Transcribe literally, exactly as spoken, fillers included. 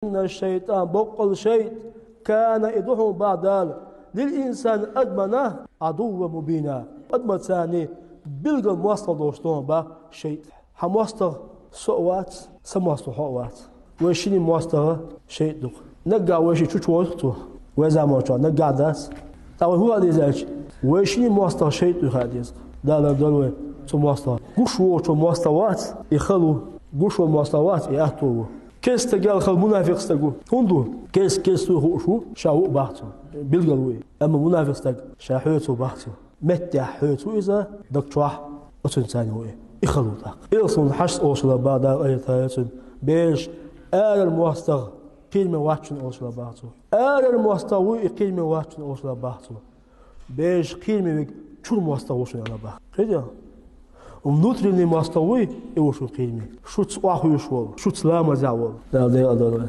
«Инна шайтан, боккъал шайтӀа, кана, и ду хьуна, бах Дала, лил инсани, адамана, адувван мубина». Адамаца билггал моастагӀа долуш ду хьуна, бах шайтӀа. Хьан моастагӀа со а вац, сан моастагӀа хьо а вац. Вай шинне моастагӀа шайтӀа ду-кх. Наггахь вай шиъ чу чувоьду-кх цо. Вай заманчохь наггахь дац. ТӀаккха вай хӀун хаа деза аьлча, вай шинне моастагӀа шайтӀа ду хаа деза. Дала лардойла вай цу моастагӀах. Гуш воцчо моастагӀа вац и хало, гуш воцчо моастагӀа вац и атто. Керста стаг аьлла хала мунафикъ стаг ву. ХӀунда ву? Керста керста вуй хууш ву, ша ву а бах цо. Билггал ву и. Амма мунафикъ стаг ша хьоьца ву бах цо. Меттехь хьоьца ву иза, даг чохь оцуьнца ву и. И хало тӀаккха. Элчано хьажа олуш хилла бах Дала къахетам бойла цунна. Бераш, арара моастагӀа кхераме вац шуна олуш хилла бах цо. Арара моастагӀа вуй и кхераме вац шуна олуш хилла бах цо. Бераш, кхераме верг чуьра моастагӀа ву шуна аьлла бах. Кхетий? Внутренний моастагӀа вуй, и ву шуна кхераме. Шуьца охьахуьйсуш волу, шуьца ламазехь волу. Дала декъал дойла вай.